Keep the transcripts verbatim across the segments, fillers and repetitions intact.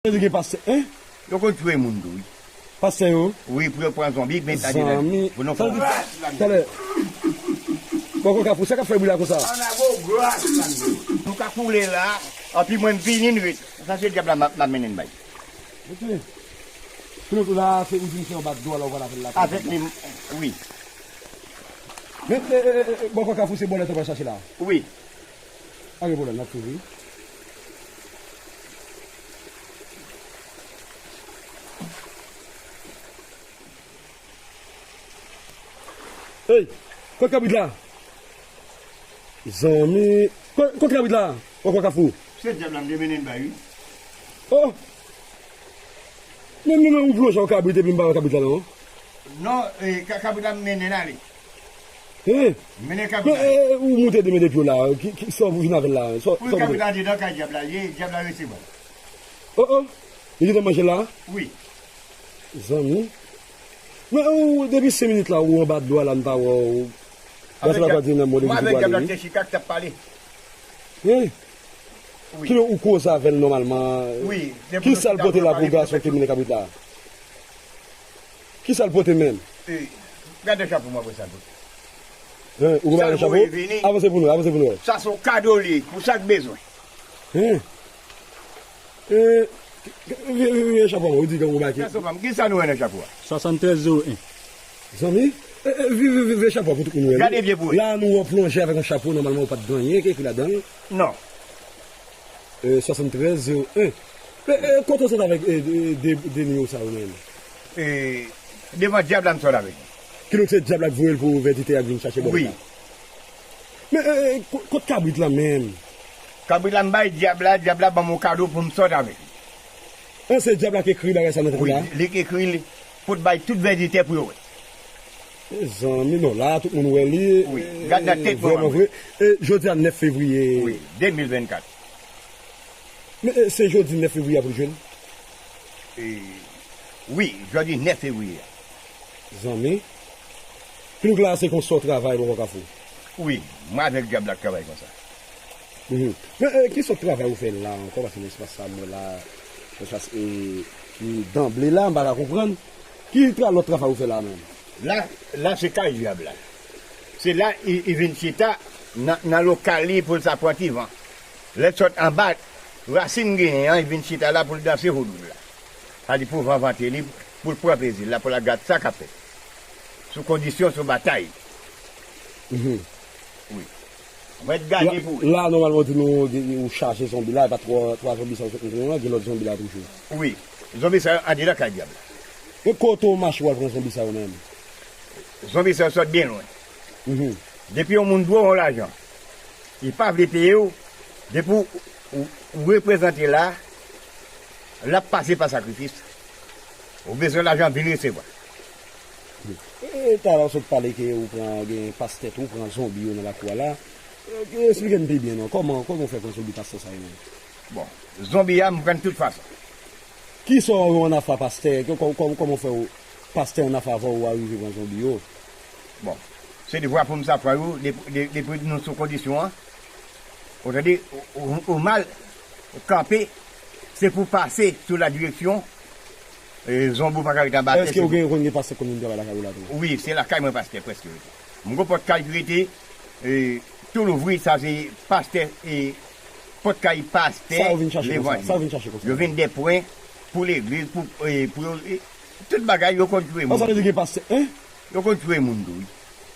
Yo di gen pastè, en? Yo konn touye moun tou, wi. Pastè yo? Wi, pou yo pran zonbi, men ta di la. Zanmi. Pou nou fè gras la. Talè. Bòkò Kafou, sa k ap fè bri la konsa? Ann a gwo gras la. Nou ka koule la, anpi mwen m vini n ret. Sa se dyab la m ap, m ap mennen n bay. Ok. Pou nou tou la, se ou di m se yon bat dlo la, ou pral avè l la. Avèk li, wi. Men, e, e, e, e, Bòkò Kafou, se bòlèt ou pral chache la? Wi. Pa gen pwoblèm, n ap swiv li. Hey, kot kabrit la? Zanmi, kot, kot kabrit la? Bòkò Kafou. Se dyab la m te mennen l bay, wi. Oh! Men, men, men, ou vle jan yon kabrit epi m pa wè kabrit la non. Non, e, ka-, kabrit la m mennen l ale. Hein? Mennen kabrit la. Men, e, e, ou moute demen depi w la, ki, ki, sa w vin avè l la? Sa, pou sa w kabrit la andedan kay dyab la, ye, dyab la resevwa l. Oh, oh, li gentan manje l la? Wi. Zanmi. Men ou, depi senk minit la, ou anba dlo a la, m pa wè w. Avèk dyab la, mwen avèk dyab la te chita, k t ap pale. Hein? Wi. Kilè ou koze avè l nòmalman? Wi. Kisa l pote la pou gason ki te mennen kabrit la? Kisa l pote menm? E, gade chapo m apre sa l pote. Hein, ou ba l chapo? Avanse pou nou, avanse pou nou wè. Sa se yon kado li, pou sa k bezwen. Hein? E, vye, vye, vye chapo a, ou di gang ou bake. Gason pa m, kisa nou wè nan chapo a? Swasanntrèz zewo en. Zanmi, e, e, vye, vye, vye, vye chapo a pou tout moun wè. Gade vye pou wè. La nou wè w plonje avèk yon chapo, nòmalman ou pa t gen anyen ki ekri ladan l. Non. E, swasanntrèz zewo en. E, e, kote w sot avèk, e, de, de, de nimewo sa yo menm? E, devan dyab la m sot avèk li. Kidonk se dyab la k voye l pou vèditè a k vin chache bòlèt la? Wi. Men, e, e, ko-, kot kabrit la menm? Kabrit la m bay dyab la, dyab la ban m yon kado pou m sot avèk li. An, se dyab la k ekri bagay sa nan tèt ou la? Wi, li k ekri li pou t bay tout vèditè pou yo wè. Mezanmi, non, la tout moun wè li. Wi, e, gad nan tèt mwen, vrèman vre. E jodi a nèf fevriye. Wi, de mil vennkat. Men, e, se jodi nèf fevriye a pou l jwenn? E, wi, jodi nèf fevriye a. Zanmi, kidonk la se konsa w travay, Bòkò Kafou? Wi, mwen avèk dyab la k travay konsa. Mhm. Men, e, ki sòt travay ou fè la ankò? Paske nan espas sa, mwen la, espas, e, ki danble la, m pa ka konprann. Ki tra-, lòt travay ou fè la menm? La, la se kay dyab la. Se la, li, li vin chita nan, nan lokal li pou l sa pran ti van. Lè l sot anba rasin genyen an, li vin chita la pou l danse vodou la. Sa di pou van vante li, pou l pran plezi l la, pou l al gad sa k ap fèt. Sou kondisyon, sou batay. Mhm. Wi. Mwen t gade pou ou. La, nòmalman, ou di nou, ou chache zonbi la, e pa twa, twa zonbi sa ou sot montre nou an, gen lòt zonbi la toujou. Wi. Zonbi sa yo andedan kay dyab la. E kote w mache w al pran zonbi sa yo menm? Zonbi sa yo sot byen lwen. Mhm. Depi yon moun dwe w yon lajan, li pa vle peye w, depi w, w, w reprezante la, l ap pase pa sakrifis. Ou bezwen lajan, vin resevwa. E, e, talè w sot pale ke ou pran, gen pastè tou, ou pran zonbi yo nan lakou a la. E, esplike n pi byen non. Kòman, kòman w fè pran zonbi pastè sa yo menm? Bon, zonbi a, m pran tout fason. Kisa w ann afè pastè? Kò-, kò-, kò-, kòman w fè w, pastè ann afè avè w, ou arive pran zonbi yo? Bon, se devwa pou m sa pran yo, de, de, depi nou sou kondisyon an. Ou tande, ou, ou, ou mal kanpe, se pou pase sou la direksyon, e, zonbi w pa ka ret anba tè. Èske ou gen, konn gen pastè konn vin travay lakay ou la tou? Wi, se lakay mwen pastè prèske rete. M gon pòt kay ki rete, e, tou louvri, sa se pastè, e, pòt kay pastè levanjil. Sa yo vin chache konsa? Sa yo vin chache konsa? Yo vin de pwen pou legliz, pou, e, pou yo, e, tout bagay yo konn touye moun. Sa vle di gen pastè, en? Yo konn touye moun tou, wi.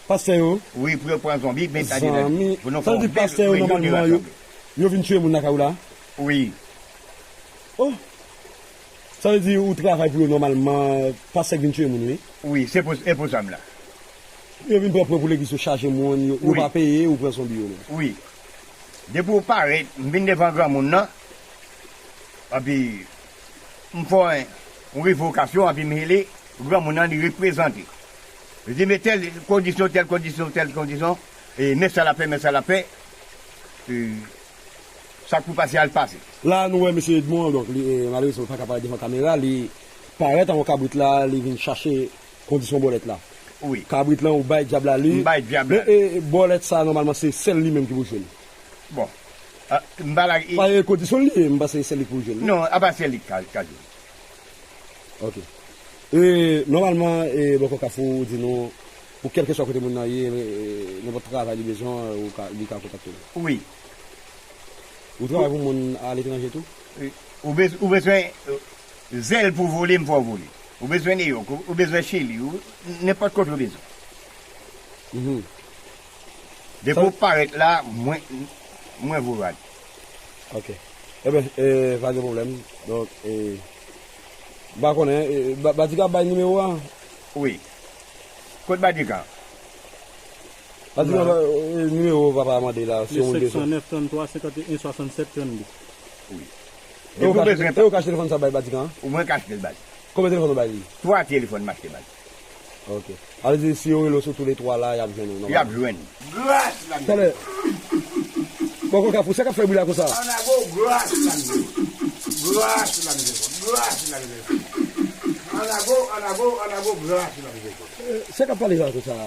Pastè yo? Wi, pou yo pran zonbi, men tande la. Zanmi, pou nou fè yon bèl reyinyon de rasanble. Sa vle di pastè yo, nòmalman, yo, yo vin tiye moun lakay ou la? Wi. Oh! Sa vle di ou travay pou yo nòmalman, pastè k vin tiye moun, wi? Wi, se pou, e pou sa m la. Yo vin pran pwen pou legliz yo, chaje moun, yo, yo pa peye, ou pran zonbi yo menm. Wi. Depi w parèt, m vin devan granmoun nan, epi m fè yon, yon revokasyon, epi m rele granmoun nan, li reprezante. Li di, men tèl kondisyon, tèl kondisyon, tèl kondisyon, e men sa l ap fè, men sa l ap fè. E, Sa k pou pase a, l pase. La, nou wè mesye Edmond, donk, li, e, malerezman, li pa ka parèt devan kamera, li parèt avè kabrit la, li vin chache kondisyon bòlèt la. Wi. Kabrit la, ou bay dyab la li. M bay dyab la. Men, e, e, bòlèt sa, nòmalman, se sèl li menm ki pou jwenn. Bon. Ah, m pa lage. Pa, e, kondisyon li ye, m panse se li pou jwe l. Non, apa se li k ka, ka jwe. Ok. E, nòmalman, e, Bòkò Kafou di nou, pou kèlkeswa kote moun nan ye, e, nenpòt travay li bezwen, ou ka, li ka kontakte w. Wi. Ou travay pou moun aletranje tou? Wi. Ou bez-, ou bezwen, e, zèl pou vole, m fè w vole. Ou bezwen Neyòk, ou, ou bezwen Chili, ou, nenpòt kote ou bezwen. Mhm. Depi w parèt la, mwen, mwen voye w ale. Ok. Eben, e, pa gen pwoblèm. Donk, e, m pa konnen, e, Ba-, Badika bay nimewo a? Wi. Kot Badika? Badika, ba, e, nimewo papa a mande la, si yon moun bezwen. Senk san nèf, tranntwa, senkanteyen, swasannsèt, trannde. Wi. E ou ka achte, e ou ka achte telefòn sa bay Badika an? Ou mwen ka achte l bay. Konbyen telefòn ou bay li? Twa telefòn m achte bay. Ok. Sa vle di, si yo rele w sou tou le twa la, y ap jwenn ou, nòmalman. Y ap jwenn. Gras la. Talè. Bòkò Kafou, sa k ap fè bri la konsa? Anago, gras la mizè. Gras la mizè. Gras la mizè. Anago, anago, anago, gras la mizè. E, sa k ap pale la konsa?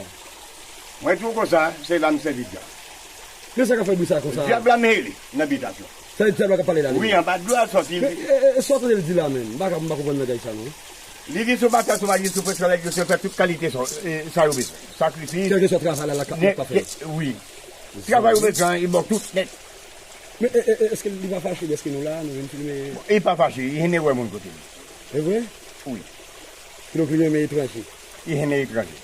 Mwen tou konsa, se la m sèvi dyab. Men sa k ap fè bri sa konsa? Dyab la m rele nan bitasyon. Sa e dyab la k ap pale la, li menm? Wi, anba dlo a l sòti. Men, e, e, e, sa w tande l di la menm? M pa ka, m pa konprann langaj sa non. Li di sou bato, sou maji, sou pweskal, yo fè tout kalite sa, e, sa yo bezwen. Sakrifis. Kèlkeswa travay la, l ap ka, l ap ka fè. Wi. Travay ou bezwen, li ba w tout nèt. Men, e, e, e, èske li pa fache dèske nou la, nou vin filme? Bon, li pa fache, li renmen wè moun kote li. E vre? Wi. Kidonk li renmen etranje. Li renmen etranje.